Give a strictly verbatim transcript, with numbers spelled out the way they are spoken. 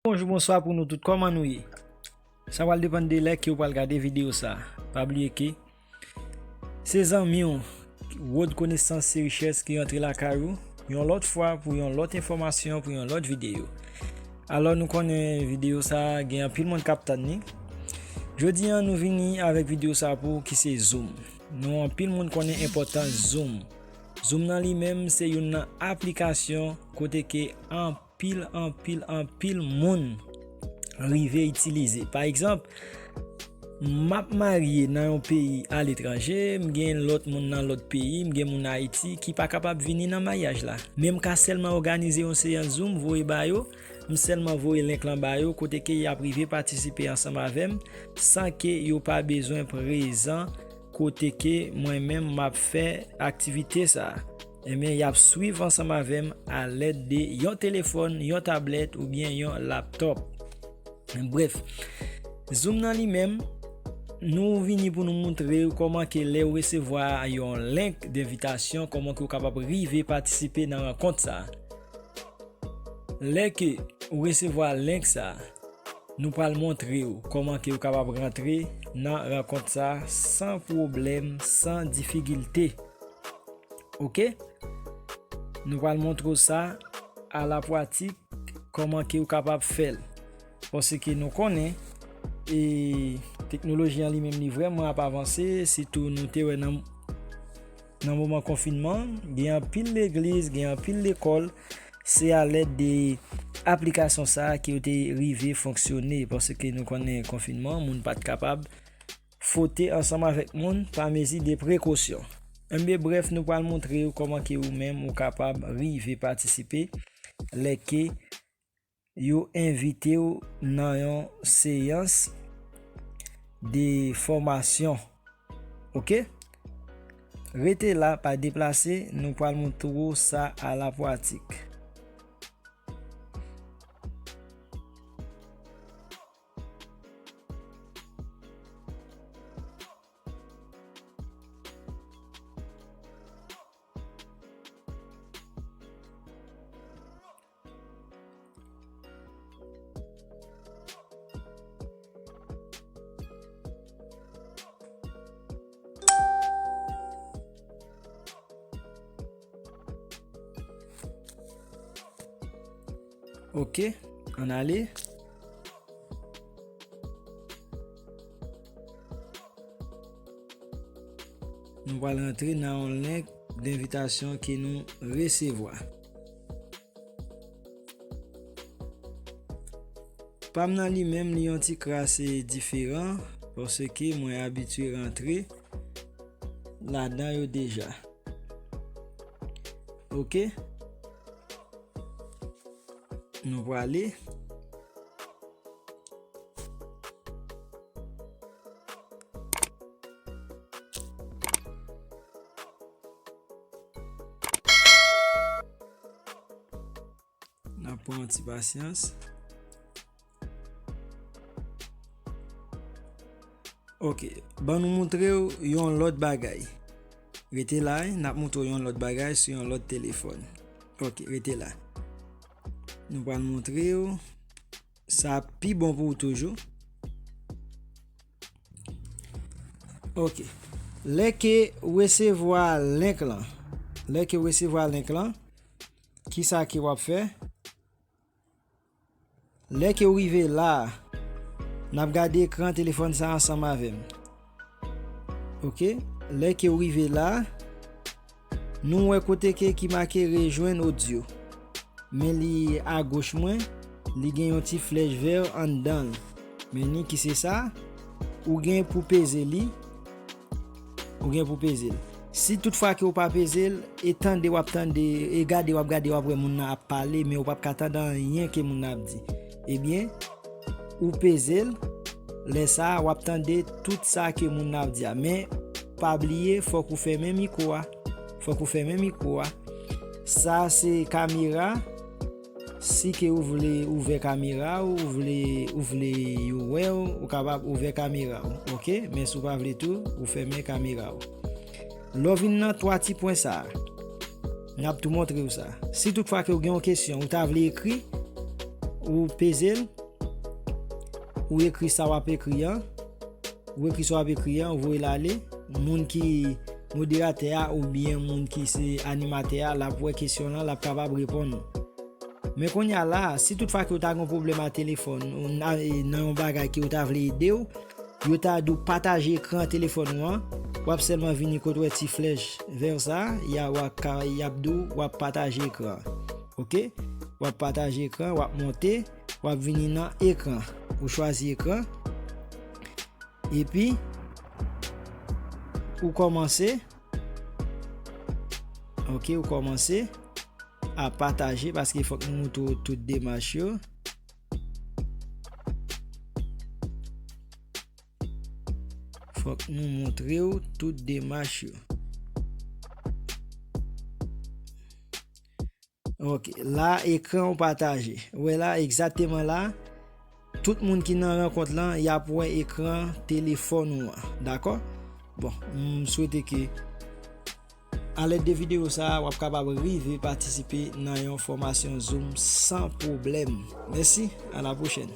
Bonjou, bonswa pou nou tout. Kòman nou ye? Sa pral depann de lè ke w pral gade videyo sa. Pa bliye ke se zanmi w, Wòd Konesans se Richès, ki rantre lakay ou yon lòt fwa pou yon lòt enfòmasyon, pou yon lòt videyo. Alò, nou konnen videyo sa gen anpil moun k ap tann li. Jodi a, nou vini avèk videyo sa pou ou ki se Zoom. Nou anpil moun konnen enpòtans Zoom. Zoom nan li menm se youn nan aplikasyon kote ke anpil, anpil, anpil moun rive itilize. Pa egzanp, m ap marye nan yon peyi aletranje, m gen lòt moun nan lòt peyi, m gen moun Ayiti ki pa kapab vini nan maryaj la. Men m ka sèlman òganize yon seyans Zoom, voye ba yo, m sèlman voye link lan ba yo, kote ke y ap rive patisipe ansanm avè m, san ke yo pa bezwen prezan kote ke mwen menm m ap fè aktivite sa. Ebyen, y ap swiv ansanm avè m alèd de yon telefòn, yon tablèt oubyen yon laptòp. Brèf, Zoom nan li menm, nou vini pou nou moutre w kòman ke lè w resevwa yon link denvitasyon, kòman ke w kapab rive patisipe nan rankont sa. Lè ke w resevwa link sa, nou pral montre w kòman ke w kapab rantre nan rankont sa san pwoblèm, san difikilte. Oke? Nou pral montre w sa a la pratik, kòman ke w kapab fè l. Paske nou konnen, e, teknoloji an li menm li vrèman ap avanse, sitou nou te wè nan, nan moman konfinman, gen anpil legliz, gen anpil lekòl, se alèd de aplikasyon sa a ke yo te rive fonksyone, paske nou konnen konfinman, moun pa t kapab fwote ansanm avèk moun pa mezi de prekosyon. Enben, brèf, nou pral montre w kòman ke ou menm ou kapab rive patisipe lè ke yo envite w nan yon seyans de fòmasyon. Oke? Rete la, pa deplase, nou pral montre w sa a la pratik. Oke, ann ale. Nou pral rantre nan yon link denvitasyon ke nou resevwa. Pa m nan li menm, li yon ti kras diferan, paske mwen abitye rantre ladan yo deja. Oke? Nou prale. N ap pran yon ti pasyans. Oke, ban nou montre w yon lòt bagay. Rete la, n ap montre w yon lòt bagay sou yon lòt telefòn. Oke, rete la. Nou pral montre w. Sa ap pi bon pou w toujou. Oke. Lè ke w resevwa link lan, lè ke w resevwa link lan, kisa ke w ap fè? Lè ke w rive la a, n ap gade ekran telefòn sa ansanm avè m. Oke, lè ke w rive la a, nou wè kote ke ki make rejwenn odyo. Men li agoch mwen, li gen yon ti flèch vè anndan l. Men ni ki se sa, ou gen pou peze li, ou gen pou peze l. Si toutfwa ke w pa peze l, e tande w ap tande, e gade w ap gade, w ap wè moun nan ap pale, men ou p ap ka tande anyen ke moun nan ap di. Ebyen, ou peze l, lè sa a, w ap tande tout sa ke moun nan ap di a. Men, pa bliye, fòk ou fèmen mikwo a. Fòk ou fèmen mikwo a. Sa se kamera. Si ke ou vle ouvè kamera w, ou vle, ou vle yo wè w, ou kapab ouvè kamera w, oke? Men si w pa vle tou, ou fèmen kamera w. Lè w vin nan twa ti pwen sa a, n ap tou montre w sa. Si toutfwa ke w gen yon kesyon, ou ta vle ekri, ou peze l, ou ekri sa w ap ekri an, ou ekri sa w ap ekri an, ou voye l ale. Moun ki moderatè a oubyen moun ki se animatè a, l ap wè kesyon lan, l ap kapab reponn ou. Men kounye a la, si toutfwa ke w ta gen yon pwoblèm a telefòn, ou nan, nan yon bagay ke yo ta vle ede w, yo ta di w pataje ekran telefòn ou an, w ap sèlman vini kote w wè ti flèch vè sa a, y a, w ap ka, y ap di w w ap pataje ekran an. Oke? W ap pataje ekran, w ap monte, w ap vini nan ekran. Ou chwazi ekran. Epi, ou kòmanse. Oke, ou kòmanse a pataje paske fòk nou montre w tout demach yo. Fòk nou montre w tout demach yo. Ok, la ekran ou pataje. Ou wè la, egzakteman la, tout moun ki nan rankont lan, y ap wè ekran telefòn ou an. Dakò? Bon, m swete ke alèd de videyo sa a, w ap kapab rive patisipe nan yon fòmasyon Zoom san pwoblèm. Mèsi, a la pwochèn.